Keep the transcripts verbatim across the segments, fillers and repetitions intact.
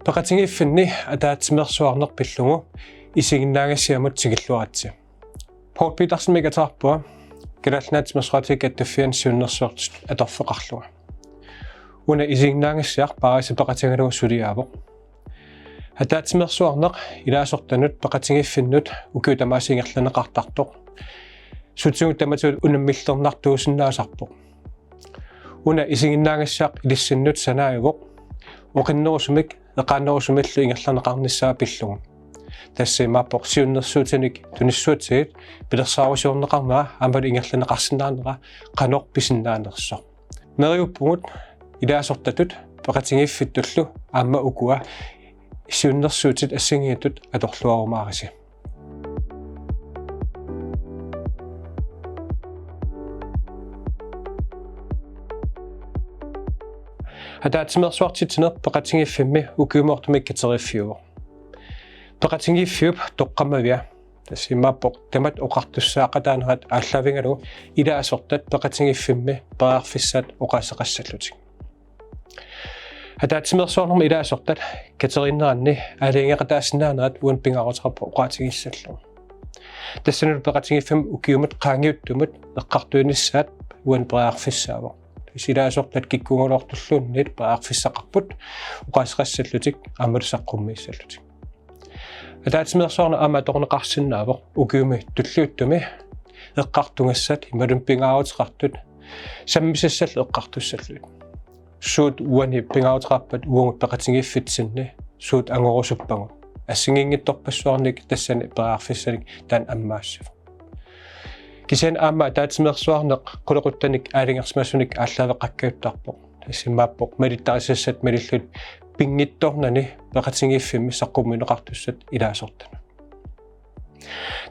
Peqatigiiffinni ataatsimeersuarneq pillugu isiginnaagassiamut tikilluaritsi. Poul Petersenimik ateqarpunga, Kalaallit Nunaanni Timersoqatigiit Kattuffianni siunnersortitut atorfeqarlunga. Una isiginnaagassiaq Paarisip peqatigalugu suliaavoq. Ataatsimeersuarneq ilaasortanut peqatigiiffinnut ukiut tamaasa ingerlanneqartartoq sutigut tamatigut unammillernartuusinnaasarpoq. Una isiginnaagassiaq ilissinnut sanaajuvoq, oqinnerusumik eqaannerusumillu ingerlanneqarnissaa pillugu. Tassa imaappoq siunnersuutinik tunissuatsigit pilersaarusiorneqarnera aammalu ingerlanneqarsinnaanera qanoq pisinnaanersoq. Neriuppugut ilaasortatut peqatigiiffittullu aamma ukua siunnersuutit assigiinngitsut atorluarumaarisi. Ataatsimeersuartitsineq peqatigiiffimmi ukiumoortumik kateriffiuvoq. Peqatigiiffiup toqqammavia, tassa imaappoq tamat oqartussaaqataanerat aallaavigalugu ilaasortat peqatigiiffimmi periarfissat oqaaseqassallutik. Ataatsimeersuarnermi ilaasortat kateriinneranni aalajangeeqataasinnaanerat uani pingaaruteqarpoq oqaatigissallugu. Tassanilu peqatigiiffimmi ukiumut qaangiuttumut eqqartuinissaat uani periarfissaavoq. Tassa ilaasortat kikkuugaluartulluunniit periarfissaqarput oqaaseqassallutik aammalu saqqummiissallutik. Ataatsimeersuarneq aamma atorneqarsinnaavoq ukiumi tulliuttumi eqqartugassat imaluunniit pingaaruteqartut sammisassallu eqqartussallugit. Suut uani pingaaruteqarpat uagut peqatigiiffitsinni, suut angorusuppagut. Assigiinngitsorpassuarnik tassani periarfissanik taanna ammaassivoq. Kisianni aamma ataatsimeersuarneq qulequttanik aalajangersimasunik aallaaveqakkajuttarpoq. Tassa imaappoq malittarisassat malillugit pinngitsoornani peqatigiiffimmi saqqummiunneqartussat ilaasortanut.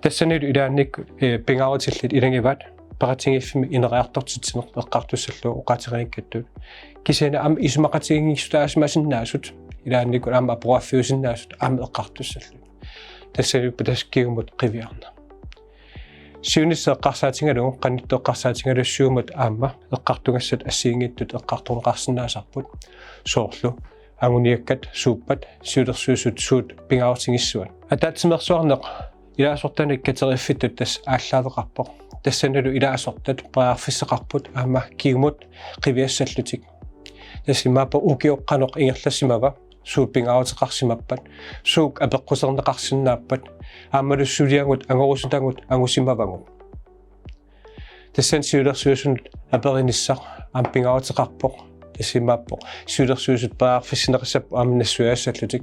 Tassanilu ilaannikkut, eh, pingaarutillit ilagivaat peqatigiiffimmi ineriartortitsineq eqqartussallugu oqaatigeriikkattut. Kisianni aamma isumaqatigiissutaasimasinnaasut, ilaannikkut aamma aporfiusinnaasut aamma eqqartussallugit. Tassanilu tassa kingumut qiviarneq. Siunissaq eqqarsaatigalugu, qanittut eqqarsaatigalugu siumut aamma eqqartugassat assigiinngitsut eqqartorneqarsinnaasarput. Soorlu anguniakkat suuppat, siulersuisut suut pingaarutigissavaat. Ataatsimeersuarneq ilaasortanik kateriffittut tassa aallaaveqarpoq. Tassanilu ilaasortat periarfissaqarput aamma kingumut qiviassallutik. Tassa imaappoq ukioq qanoq ingerlassimava, suut pingaaruteqarsimappat, suut apeqquserneqarsinnaappat, aammalu suliagut angorusutagut angusimavagut. Tassani siulersuisunut aperinissaq aamma pingaaruteqarpoq, tassa imaappoq siulersuisut periarfissinneqassapput aamma nassuiaassallutik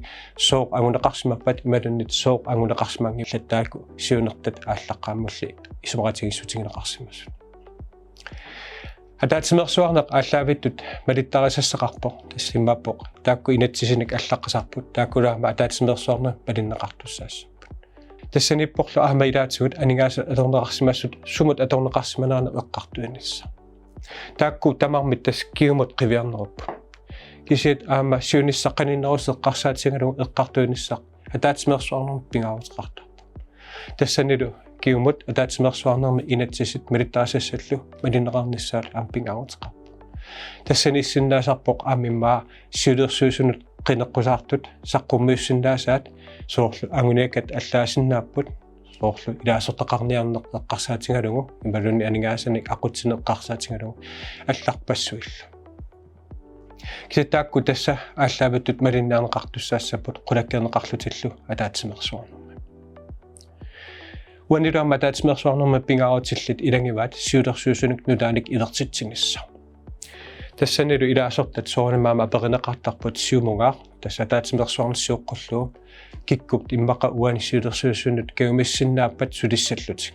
sooq anguneqarsimappat imaluunniit sooq anguneqarsimanngillat taakku siunertat aallaqqaammulli isumaqatigiissutigineqarsimasut. Ataatsimeersuarneq aallaavittut malittarisassaqarpoq, tassa imaappoq taakku inatsisinik allaqqasarput, taakkulu aamma ataatsimeersuarneq malinneqartussaassapput. Tassaniipporlu aamma ilaatigut aningaasat atorneqarsimasut sumut atorneqarsimaneranik eqqartuinissaq. Taakku tamarmik tassa kingumut qiviarnerupput. Kisianni aamma siunissaq qaninnerusoq eqqarsaatigalugu eqqartuinissaq ataatsimeersuarnermut pingaaruteqartarpoq. Tassanilu kingumut ataatsimeersuarnermi inatsisit malittarisassallu malinneqarnissaat aamma pingaaruteqarpoq. Tassani issinnaasarpoq aamma immaqa siulersuisunut qineqqusaartut saqqummiussinnaasaat, soorlu anguniakkat allaasinnaapput, soorlu ilaasortaqarniarneq eqqarsaatigalugu imaluunniit aningaasanik aqutsineq eqqarsaatigalugu allarpassuillu. Kisianni taakku tassa aallaavittut malinnaanneqartussaassapput qulakkeerneqarlutillu ataatsimeersuarnermi. Uanilu aamma ataatsimeersuarnermi pingaarutillit ilagivaat siulersuisunik nutaanik ilertitsinissaq. Tassanilu ilaasortat soorunami aamma aperineqartarput siumungaaq, tassa ataatsimeersuarneq sioqqullugu, kikkut immaqa uani siulersuisunut kajumissinnaappat sulissallutik.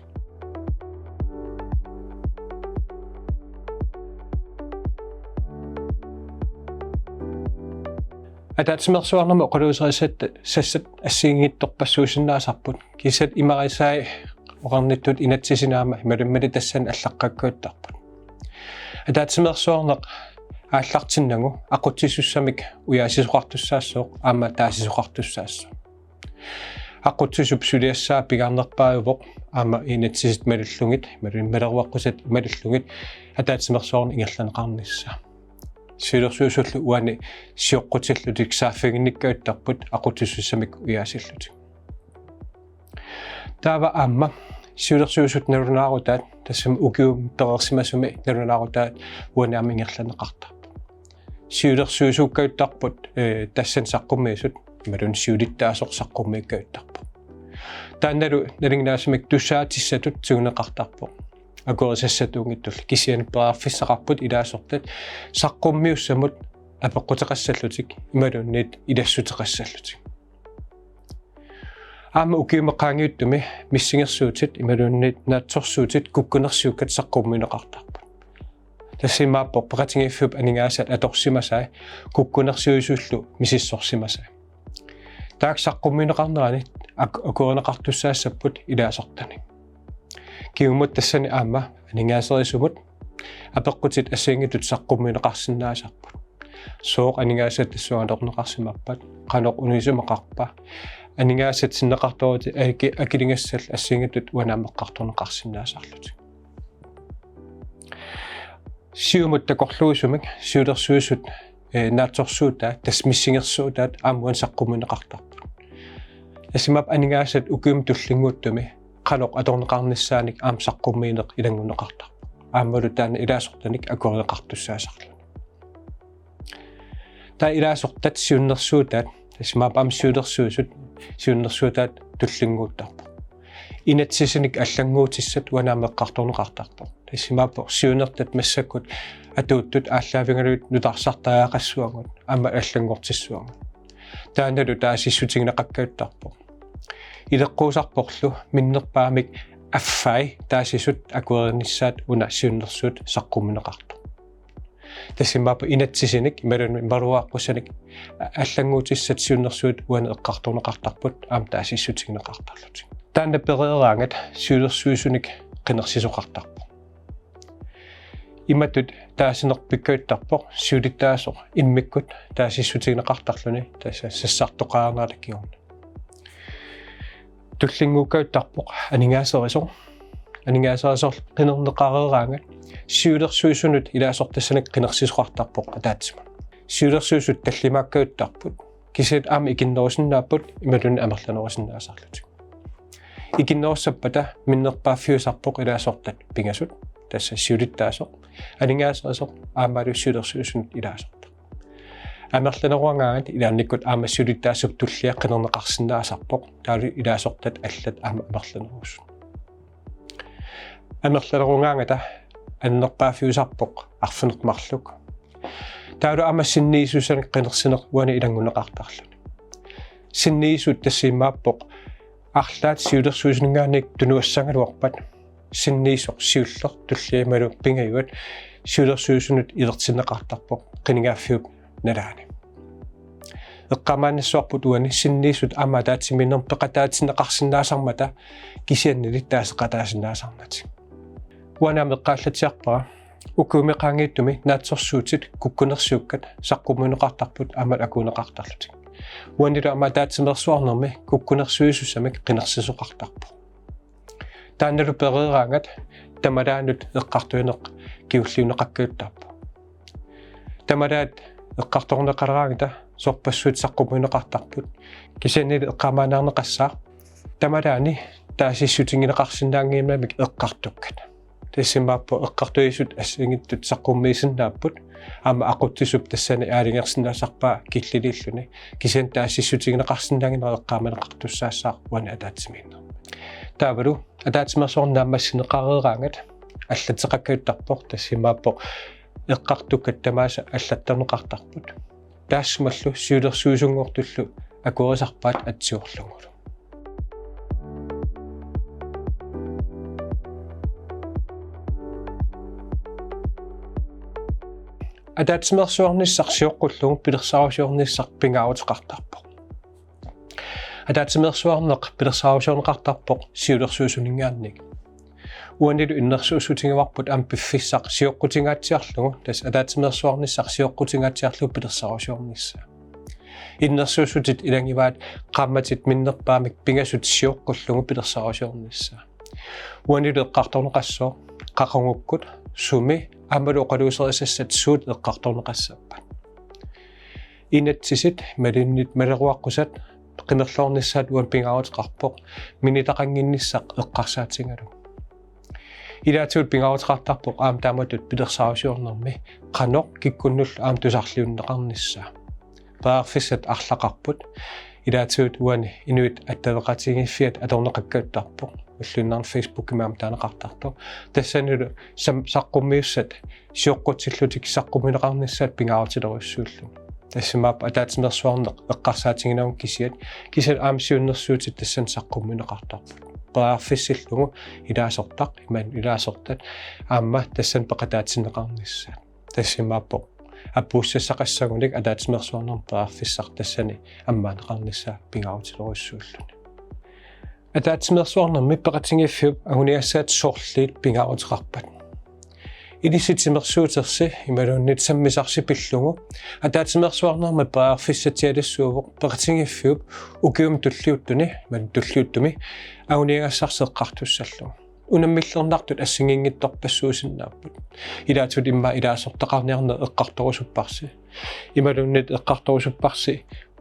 Ataatsimeersuarnermi oqaluuserisassat assigiinngitsorpassuusinnaasarput, kisianni imarisai oqarnittut inatsisini aamma imaluunniit tassani allaqqakkajuttarput. Ataatsimeersuarneq aallartinnagu aqutsisussamik ujaasisoqartussaassooq aamma taasisoqartussaassooq. Aqutsisup suliassaa pingaarnerpaajuvoq aamma inatsisit malillugit, imaluunniit maleruaqqusatit malillugit ataatsimeersuarneq ingerlanneqarnissaa. Siulersuisullu uani sioqqutillutik saaffiginnikkajuttarput aqutsisussamik ujaasillutik. Taava aamma siulersuisut nalunaarutaat, tassami ukiumi pereersimasumi nalunaarutaat uani aamma ingerlanneqartarput. Siulersuisuukkajuttarput, eh, tassani saqqummiisut, imaluunniit siulittaasoq saqqummiikkajuttarpoq. Taannalu nalinginnaasumik tussaatissatut tiguneqartarpoq. Akuerisassatuunngitsullu, kisianni periarfissaqarput ilaasortat saqqummiussamut apeqquteqassallutik imaluunniit ilassuteqassallutik. Aamma ukiumi qaangiuttumi missingersuutit imaluunniit naatsorsuutit kukkunersiukkat saqqummiunneqartarput. Tassa imaappoq peqatigiiffiup aningaasat atorsimasai kukkunersiuisullu misissorsimasai. Taakku saqqummiunneqarnerani ak-, akuerineqartussaassapput ilaasortanik. Kingumut tassani aamma aningaaserisumut apeqqutit assigiinngitsut saqqummiunneqarsinnaasarput. Sooq aningaasat tassunga atorneqarsimappat, qanoq unissimaqarpa, aningaasat sinneqartoorutit aki-, akiligassallu assigiinngitsut uani aamma eqqartorneqarsinnaasarlutik. Siumut takorluuisumik siulersuisut, eh, naatsorsuutaat, tassa missingersuutaat aamma uani saqqummiunneqartarput. Tassa imaappoq aningaasat ukiumi tullinnguuttumi qanoq atorneqarnissaanik aamma saqqummiineq ilanngunneqartarpoq. Aammalu taanna ilaasortanik akuerineqartussaasarluni. Taava ilaasortat siunnersuutaat, tassa imaappoq aamma siulersuisut siunnersuutaat tullinnguuttarput. Inatsisinik allannguutissat uani aamma eqqartorneqartarpoq. Tassa imaappoq siunertat massakkut atuuttut aallaavigalugit nutarsartariaqassuagut aamma allanngortissuagut. Taannalu taasissutigineqakkajuttarpoq. Ileqquusarporlu minnerpaamik affai taasisut akuerinissaat una siunnersuut saqqummiunneqartoq. Tassa imaappoq inatsisinik imaluunniit malugiaqqussanik allannguutissat siunnersuut uani eqqartorneqartarput aamma taasissutigineqartarlutik. Taanna pereeraangat siulersuisunik qinersisoqartarpoq. Imatut taasineq pikkajuttarpoq siulittaasoq immikkut taasissutigineqartarluni, tassa sassartoqarnerata kingorna. Tullinnguukkajuttarpoq aningaaserisoq. Aningaaserisoq qinerneqareeraangat siulersuisunut ilaasortassanik qinersisoqartarpoq ataatsimut. Siulersuisut tallimaakkajuttarput, kisianni aamma ikinnerusinnaapput imaluunniit amerlanerusinnaasarlutik. Ikinnerussappata minnerpaaffiusarpoq ilaasortat pingasut, tassa siulittaasoq, aningaaserisoq aammalu siulersuisunut ilaasortaq. Amerlanerugaangat ilaannikkut aamma siulittaasup tullia qinerneqarsinnaasarpoq, taavalu ilaasortat allat aamma amerlanerusut. Amerlanerugaangata annerpaaffiusarpoq arfineq-marluk. Taavalu aamma sinniisussanik qinersineq uani ilanngunneqartarluni. Sinniisut tassa imaappoq arlaat siulersuisuninngaanniit tunuassagaluarpat sinniisoq siulleq tulliani imaluunniit pingajuat siulersuisunut ilertinneqartarpoq qinigaaffiup nalaani. Eqqaamaannassavarput uani sinniisut aamma ataatsimiinnermi peqataatinneqarsinnaasarmata kisiannili taaseqataasinnaasarnatik. Uani aamma eqqaallatsiarpara ukiumi qaangiuttumi naatsorsuutit kukkunersiukkat saqqummiunneqartarput aamma akuerineqartarlutik. Uanilu aamma ataatsimeersuarnermi kukkunersiuisussamik qinersisoqartarpoq. Taannalu pereeraangat tamalaanut eqqartuineq kingulliunneqakkajuttarpoq. Tamalaat eqqartorneqaleraangata sorpassuit saqqummiunneqartarput. Kisiannili eqqaamaannaarneqassaaq tamalaani taasissutigineqarsinnaanngimmata eqqartukkat. Tassa imaappoq eqqartuisut assigiinngitsut saqqummiisinnaapput, aamma aqutsisup tassani aalajangersinnaasarpaa killiliilluni, kisianni taasissutigineqarsinnaannginnera eqqaamaneqartussaassaaq uani ataatsimiinnermi. Taavalu ataatsimeersuarneq naammassineqareeraangat allatseqakkajuttarpoq, tassa imaappoq eqqartukkat tamaasa allattorneqartarput. Taassumalu siulersuisunngortullu akuerisarpaat atsiorlugulu. Ataatsimeersuarnissaq sioqqullugu pilersaarusiornissaq pingaaruteqartarpoq. Ataatsimeersuarneq pilersaarusiorneqartarpoq siulersuisuninngaanniit. Uanilu innersuussutigivarput aamma piffissaq sioqqutingaatsiarlugu, tassa ataatsimeersuarnissaq sioqqutingaatsiarlugu pilersaarusiornissaa. Innersuussutit ilagivaat qaammatit minnerpaamik pingasut sioqqullugu pilersaarusiornissaa. Uanilu eqqartorneqassooq qaqugukkut sumi aammalu oqaluuserisassat suut eqqartorneqassappat. Inatsisit imaluunniit maleruaqqusat qimerloornissaat uani pingaaruteqarpoq minitaqannginnissaq eqqarsaatigalugu. Ilaatigut pingaaruteqartarpoq aamma taamatut pilersaarusiornermi qanoq kikkunnullu aamma tusarliunneqarnissaa. Periarfissat arlaqarput. Ilaatigut uani inuit attaveqatigiiffiat atorneqakkattarpoq. Ulluinnarni Facebookimi aamma taaneqartartoq. Tassanilu sam-, saqqummiussat sioqqutsillutik saqqummiunneqarnissaat pingaarutilerujussuulluni. Tassa imaappoq ataatsimeersuarneq eqqarsaatiginagu kisiat, kisiat aamma siunnersuutit tassani saqqummiunneqartarput. Periarfissillugu ilaasortaq, imaluunniit ilaasortat aamma tassani peqataatinneqarnissaat. Tassa imaappoq apuussassaqassagunik ataatsimeersuarnermi periarfissaq tassani ammaanneqarnissaa pingaarutilerujussuulluni. Ataatsimeersuarnermi peqatigiiffiup anguniagassaat sorliit pingaaruteqarpat. Ilissi timersuutersi imaluunniit sammisarsi pillugu ataatsimeersuarnermi periarfissatsialassuuvoq peqatigiiffiup ukiumi tulliuttuni, imaluunniit tulliuttumi, anguniagassarsi eqqartussallugu. Unammillernartut assigiinngitsorpassuusinnaapput. Ilaatigut immaqa ilaasortaqarniarneq eqqartorusupparsi. Imaluunniit eqqartorusupparsi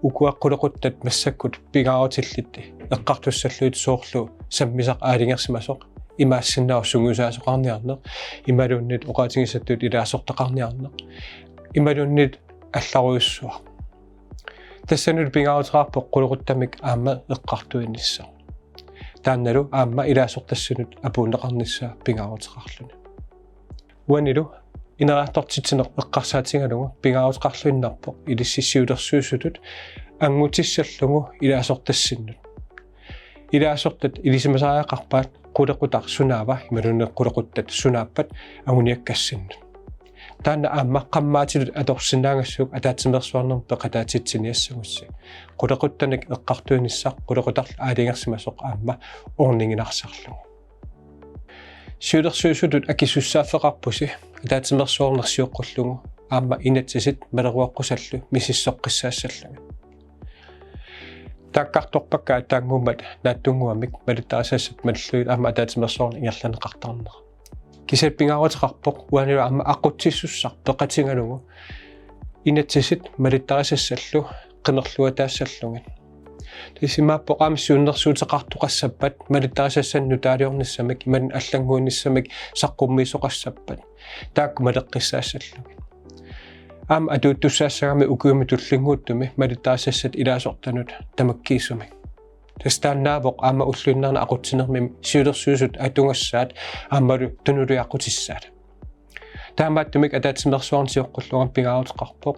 ukua qulequttat massakkut pingaarutillit eqqartussallugit, soorlu sammisaq aalajangersimasoq, imaassinnaavoq sungiusaasoqarniarneq, imaluunniit oqaatigisattut ilaasortaqarniarneq, imaluunniit allarujussuaq. Tassanilu pingaaruteqarpoq qulequttamik aamma eqqartuinissaq. Taannalu aamma ilaasortassanut apuunneqarnissaa pingaaruteqarluni. Uanilu ineriartortitsineq eqqarsaatigalugu pingaaruteqarluinnarpoq ilissi siulersuisutut anngutissallugu ilaasortassinnut. Ilaasortat ilisimasariaqarpaat qulequtaq sunaava imaluunniit qulequttat sunaappat anguniakkassinnut. Taanna aamma qammaatigut atorsinnaagassiuk ataatsimeersuarnermi peqataatitsiniassagussi. Qulequttanik eqqartuinissaq qulequtarlu aalajangersimasoq aamma orniginarsarlugu. Siulersuisutut akisussaaffeqarpusi ataatsimeersuarneq sioqqullugu aamma inatsisit maleruaqqusallu misissoqqissaassallugit. Taakkartorpakka aatsaannguummat naatsunnguamik malittarisassat malillugit aamma ataatsimeersuarneq ingerlanneqartarnera. Kisianni pingaaruteqarpoq uanilu aamma aqutsisussaq peqatigalugu inatsisit malittarisassallu qimerluataassallugit. Tassa imaappoq aamma siunnersuuteqartoqassappat malittarisassanik nutaaliornissamik imaluunniit allannguinissamik saqqummiisoqassappat, taakku maleqqissaassallugit. Aamma atuuttussaassagami ukiumi tullinnguuttumi malittarisassat ilaasortanut tamakkiisumik. Tassa taannaavoq aamma ulluinnarni aqutsinermi siulersuisut atugassaat aammalu tunuliaqqutissaat. Taamaattumik ataatsimeersuarneq sioqqullugu pingaaruteqarpoq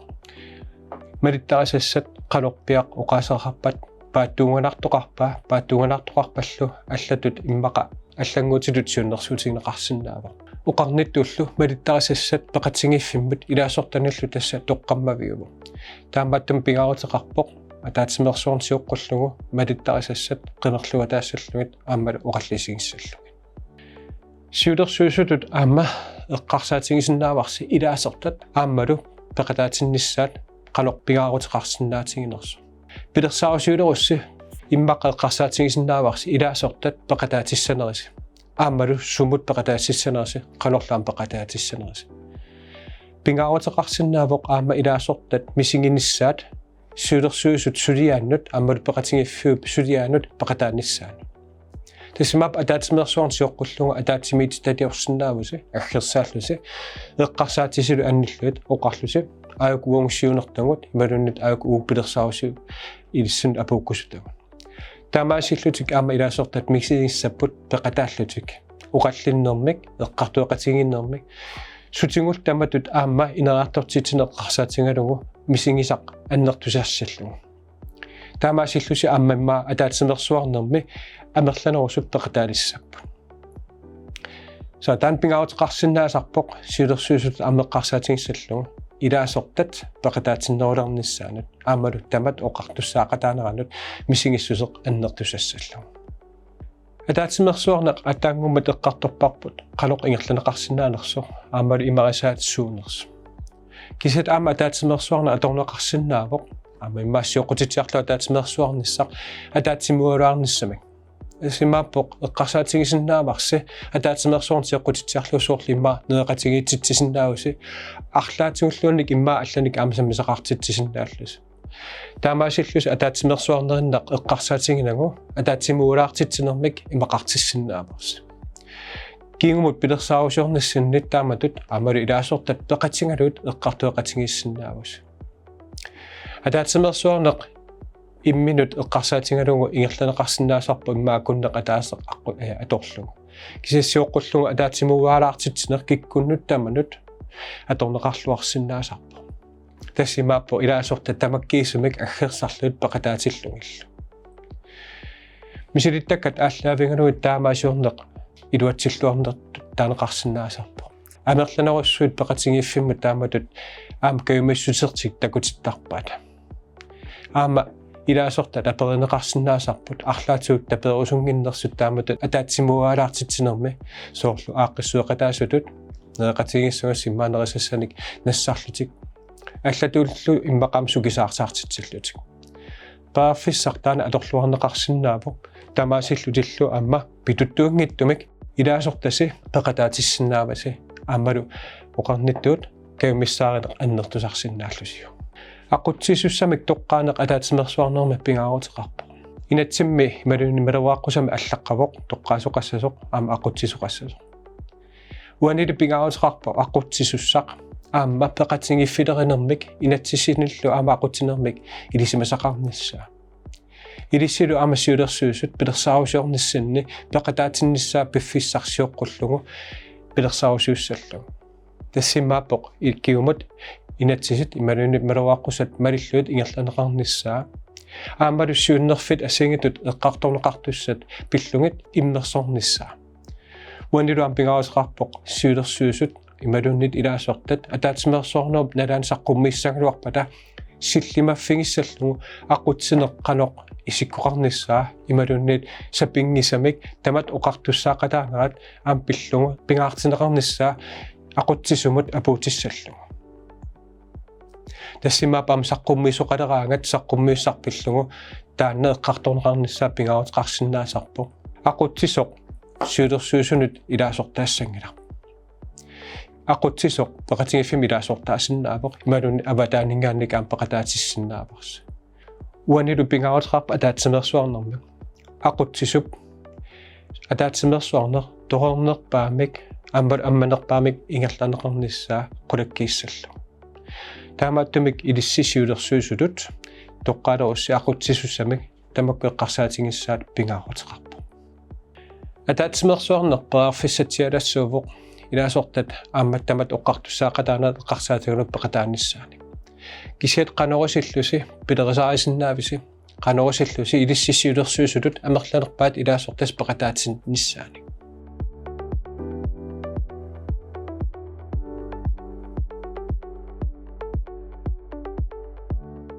malittarisassat qanorpiaq oqaaseqarpat, paatsuunganartoqarpa, paatsuunganartoqarpallu allatut immaqa allannguutitut siunnersuutigineqarsinnaavoq. Oqarnittullu malittarisassat peqatigiiffimmut ilaasortanillu tassa toqqammaviuvoq. Taamaattumik pingaaruteqarpoq ataatsimeersuarneq sioqqullugu malittarisassat qimerluataassallugit aammalu oqallisigissallugit. Siulersuisutut aamma eqqarsaatigisinnaavarsi ilaasortat aammalu peqataatinnissaat qanoq pingaaruteqarsinnaatiginersoq. Pilersaarusiulerussi immaqa eqqarsaatigisinnaavarsi ilaasortat peqataatissanerisi aammalu sumut peqataatissanerisi, qanorlu aamma peqataatissanerisi. Pingaaruteqarsinnaavoq aamma ilaasortat misiginissaat siulersuisut suliaannut aammalu peqatigiiffiup suliaanut peqataanissaannut. Tassa imaappoq ataatsimeersuarneq sioqqullugu ataatsimiititaliorsinnaavusi aggersaallusi eqqarsaatisilu anillugit oqarlusi: Aajuku uagut siunertagut imaluunniit aajuku uagut pilersaarusiup ilissinnut apuukkusutagut. Taamaasillutik aamma ilaasortat misigissapput peqataallutik oqallinnermik, eqqartueqatigiinnermik, sutigullu tamatut aamma ineriartortitsineq eqqarsaatigalugu misigisaq annertusassallugu. Taamaasillusi aamma immaqa ataatsimeersuarnermi amerlanerusut peqataalissapput. Soorlu taanna pingaaruteqarsinnaasarpoq siulersuisutut aamma eqqarsaatigissallugu ilaasortat peqataatinnerulernissaannut aammalu tamat oqartussaaqataanerannut misigissuseq annertusassallugu. Ataatsimeersuarneq aatsaannguummat eqqartorparput qanoq ingerlanneqarsinnaanersoq aammalu imarisaat suunersoq. Kisianni aamma ataatsimeersuarneq atorneqarsinnaavoq aamma immaqa sioqqutitsiarlugu ataatsimeersuarnissaq ataatsimiugaluarnissamik. Tassa imaappoq eqqarsaatigisinnaavarsi ataatsimeersuarneq seqqutitsiarlugu soorlu immaqa nereqatigiittitsisinnaavusi, arlaatigulluunniit immaqa allanik aamma sammisaqartitsisinnaallusi. Taamaasillusi ataatsimeersuarnerinneq eqqarsaatiginagu ataatsimuulaartitsinermik imaqartissinnaavarsi. Kingumut pilersaarusiornissinni taamatut aammalu ilaasortat peqatigalugit eqqartueqatigiissinnaavusi. Ataatsimeersuarneq imminut eqqarsaatigalugu ingerlanneqarsinnaasarpoq immaqa akunneq ataaseq aqqu-, eh, atorlugu. Kisianni sioqqullugu ataatsimuulaartitsineq kikkunnut tamanut atorneqarluarsinnaasarpoq. Tassa imaappoq ilaasortat tamakkiisumik aggersarlugit peqataatillugillu. Misilittakkat aallaavigalugit taamaasiorneq iluatsilluarnertut taaneqarsinnaasarpoq. Amerlanerussuit peqatigiiffimmut taamatut aamma kajumissusertik takutittarpaat. Aamma ilaasortat aperineqarsinnaasarput arlaatigut taperusunnginnersut taamatut ataatsimuulaartitsinermi, soorlu aaqqissueqataasutut, nereqatigiissagassat immaqa nerisassanik nassarlutik, allatullu immaqa aamma sukisaarsaartitsillutik. Periarfissaq taanna atorluarneqarsinnaavoq, taamaasillutillu aamma pituttuinngitsumik ilaasortasi peqataatissinnaavasi aammalu oqarnittut kajumissaarineq annertusarsinnaallusiuk. Aqutsisussamik toqqaaneq ataatsimeersuarnermi pingaaruteqarpoq. Inatsimmi imaluunniit malugaaqqusami allaqqavoq toqqaasoqassasoq aamma aqutsisoqassasoq. Uanilu pingaaruteqarpoq aqutsisussaq aamma peqatigiiffilerinermik inatsisinillu aamma aqutsinermik ilisimasaqarnissaa. Ilissilu aamma siulersuisut pilersaarusiornissinni peqataatinnissaa piffissaq sioqqullugu pilersaarusiussallugu. Tassa imaappoq kingumut inatsisit imaluunniit malugaaqqusat malillugit ingerlanneqarnissaa. Aammalu siunnerfit assigiinngitsut eqqartorneqartussat pillugit immersornissaa. Uanilu aamma pingaaruteqarpoq siulersuisut imaluunniit ilaasortat ataatsimeersuarnerup nalaani saqqummiissagaluarpata sillimaffigissallugu aqutsineq qanoq isikkoqarnissaa imaluunniit sapinngisamik tamatta oqartussaaqataanerat aamma pillugu pingaartinneqarnissaa aqutsisumut apuutissallugu. Tassa imaappoq aamma saqqummiisoqaleraangat saqqummiussaq pillugu taanna eqqartorneqarnissaa pingaaruteqarsinnaasarpoq. Aqutsisoq siulersuisunut ilaasortaassanngilaq. Aqutsisoq peqatigiiffimmi ilaasortaasinnaavoq imaluunniit avataaninngaanniit aamma peqataatissinnaavarsi. Uanilu pingaaruteqarpoq ataatsimeersuarnermi aqutsisup ataatsimeersuarneq toreernerpaamik aamma ammanerpaamik ingerlanneqarnissaa qulakkiissallugu. Taamaattumik ilissi siulersuisutut toqqaalerussi aqutsisussamik tamakku eqqarsaatigissaat pingaaruteqarpoq. Ataatsimeersuarneq periarfissatsialassuuvoq ilaasortat aamma tamatta oqartussaaqataanerat eqqarsaatigalugu peqataanissaanik. Kisianni qanorusillusi pilerisaarisinnaavisi, qanorusillusi ilissi siulersuisutut amerlanerpaat ilaasortasi peqataatinnissaannik.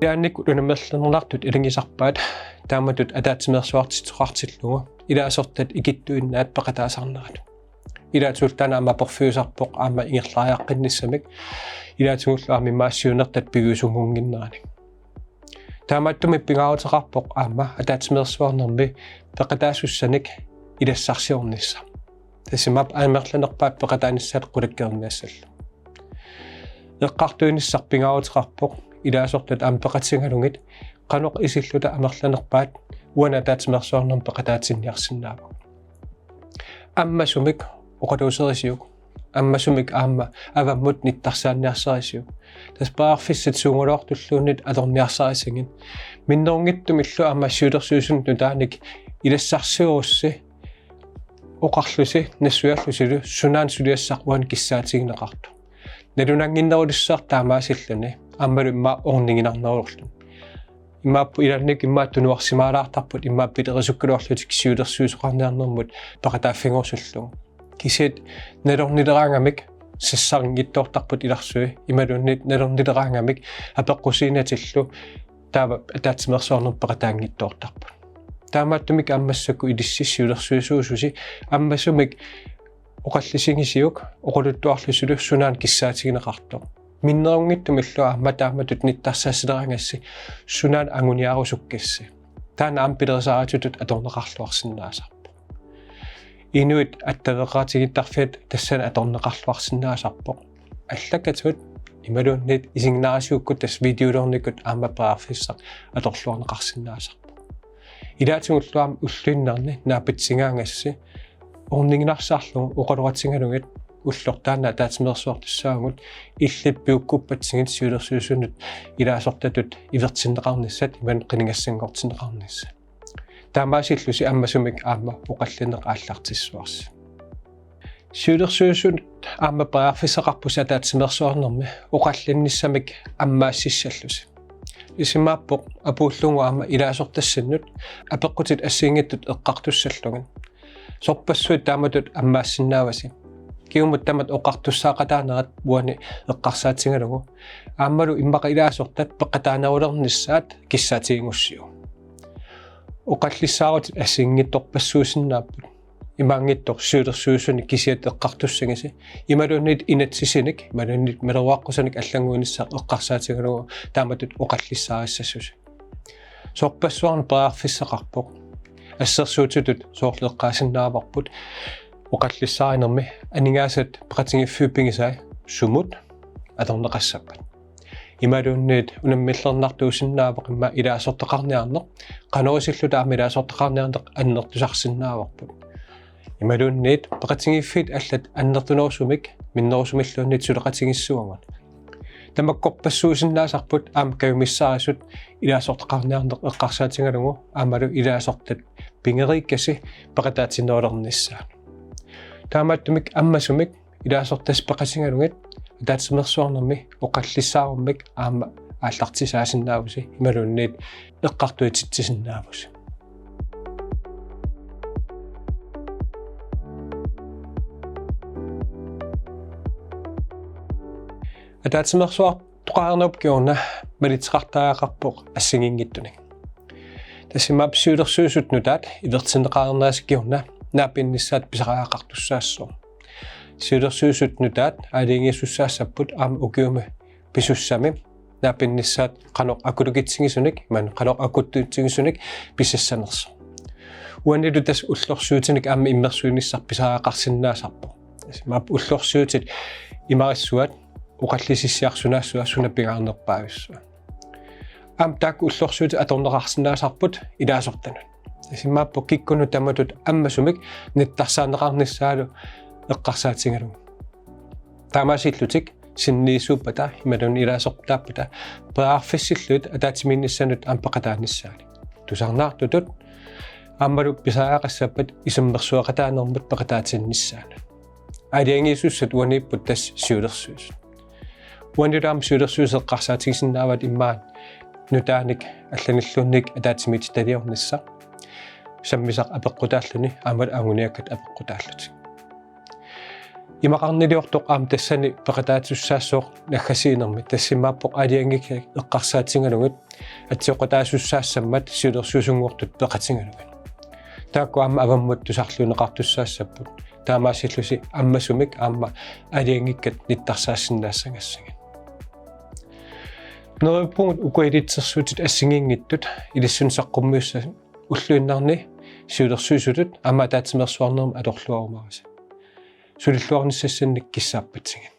Ilaannikkut unammerlernartut ilagisarpaat taamatut ataatsimeersuartitseqartillugu ilaasortat ikittuinnaat peqataasarnerat. Ilaatigut taanna aamma aporfiusarpoq aamma ingerlariaqqinnissamik ilaatigullu aamma immaqa siunertat piviusunngunnginnerani. Taamaattumik pingaaruteqarpoq aamma ataatsimeersuarnermi peqataasussanik ilassarsiornissaq. Tassa imaappoq amerlanerpaat peqataanissaat qulakkeerniassallugu. Eqqartuinissaq pingaaruteqarpoq ilaasortat aamma peqatigalugit qanoq isilluta amerlanerpaat uani ataatsimeersuarnermi peqataatinniarsinnaavagut. Ammasumik oqaluuserisiuk, ammasumik aamma avammut nittarsaanniarsarisiuk. Tassa periarfissat suugaluartulluunniit atorniarsarisagit. Minnerunngitsumillu aamma siulersuisunut nutaanik ilassarsiorussi oqarlusi nassuiarlusilu sunaana suliassaq uani kissaatigineqartoq. Nalunaannginnerulissaaq taamaasilluni aammalu immaqa orniginarnerullu. Imaappoq ilaannikkut immaqa tunuarsimaalaartarput immaqa pilerisukkaluarlutik siulersuisoqarniarnermut peqataaffigerusullugu. Kisianni nalornileraangamik sassarinngitsoortarput ilarsui imaluunniit nalornileraangamik apeqqusiinatillu taava ataatsimeersuarnermut peqataanngitsoortarput. Taamaattumik aamma massakkut ilissi siulersuisuususi ammasumik oqallisigisiuk oqaluttuarlusilu sunaana kissaatigineqartoq. Minnerunngitsumillu aamma taamatut nittarsaassileraangassi sunaana anguniarusukkassi. Taanna aamma pilerisaarutitut atorneqarluarsinnaasarpoq. Inuit attaveqatigiittarfiat tassani atorneqarluarsinnaasarpoq. Allakatut imaluunniit isiginnaarasigukkut tassa videoliornikkut aamma periarfissaq atorluarneqarsinnaasarpoq. Ilaatigullu aamma ulluinnarni naapitsingaagassi orniginarsarlugu oqaloqatigalugit ulloq taanna ataatsimeersuartussaavugut illit piukkuppatsigit siulersuisunut ilaasortatut ivertinneqarnissat imaluunniit qinigassanngortinneqarnissat. Taamaasillusi ammasumik aamma oqallinneq aallartissuarsi. Siulersuisut aamma periarfissaqarpusi ataatsimeersuarnermi oqallinnissamik ammaassissallusi. Tassa imaappoq apuullugu aamma ilaasortassinnut apeqqutit assigiinngitsut eqqartussallugit. Sorpassuit taamatut ammaassinnaavasi? Kingumut tamatta oqartussaaqataanerat uani eqqarsaatigalugu. Aammalu immaqa ilaasortat peqataanerulernissaat kissaatigigussiuk. Oqallissaarutit assigiinngitsorpassuusinnaapput. Imaanngitsoq siulersuisuni kisiat eqqartussagisi. Imaluunniit inatsisinik, imaluunniit maleruaqqusanik allannguinissaq eqqarsaatigalugu taamatut oqallissaarissasoq. Sorpassuarnik periarfissaqarpoq. Assersuutitut soorlu eqqaasinnaavarput oqallissaarinermi aningaasat peqatigiiffiit pigisai sumut atorneqassappat. Imaluunniit unammillernartuusinnaavoq immaqa ilaasortaqarniarneq, qanoq isilluta aamma ilaasortaqarniarneq annertusarsinnaavarput. Imaluunniit peqatigiiffiit allat annertunerusumik minnerusumilluunniit suleqatigiissavagut. Tamakkorpassuusinnaasarput aamma kajumissaarisut ilaasortaqarniarneq eqqarsaatigalugu aammalu ilaasortat pigeriikkasi peqataatinnerulernissaat. Taamaattumik ammasumik ilaasortat peqatigalugit ataatsimeersuarnermi oqallissaarummik aamma aallartisaasinnaavusi imaluunniit eqqartuititsisinnaavusi. Ataatsimeersuartoqarnerup kingorna malitseqartariaqarpoq assigiinngitsunik. Tassa imaappoq siulersuisut nutaat ivertinneqarnerisa kingorna naapinnissaat pisariaqartussaassooq. Siulersuisut nutaat aalajangiisussaassapput aamma ukiumi pisussami naapinnissaat qanoq akulukitsigisunik, imaluunniit qanoq akuttuitsigisunik pisassanersoq. Uanilu tassa ullorsiutinik aamma immersuinissaq pisariaqarsinnaasarpoq. Tassa imaappoq ullorsiutit imarissuat oqallisissiarsunaassua suna pingaarnerpaavissua. Aamma taakku ullorsiutit atorneqarsinnaasarput ilaasortanut. Tassa imaappoq kikkunnut tamatut ammasumik nittarsaaneqarnissaalu eqqarsaatigalugu. Taamaasillutik sinniisuuppata imaluunniit ilaasortaappata periarfissillugit ataatsimiinnissaannut aamma peqataanissaannik. Tusarnaartutut aammalu pisariaqassappat isummersueqataanermut peqataatinnissaanut. Aalajangiisussat uaniipput tassa siulersuisut. Uanilu aamma siulersuisut eqqarsaatigisinnaavat immaqa nutaanik allanilluunniit ataatsimiititaliornissaq. Sammisaq apeqqutaalluni aammalu anguniakkat apeqqutaallutik. Imaqarniliortoq aamma tassani peqataasussaassooq naggasiinermi, tassa imaappoq aalajangiikkat eqqarsaatigalugit atsioqataasussaassammat siulersuisunngortut peqatigalugit. Taakku aamma avammut tusarluunneqartussaassapput. Taamaasillusi ammasumik aamma aalajangiikkat nittarsaasinnaassagassigit. Neriuppugut uku ilitsersuutit assigiinngitsut ilissinnut saqqummiussasut ulluinnarni siulersuisutut aamma ataatsimeersuarnermut atorluarumaarisi. Sulilluarnissassinnik kissaappatsigit.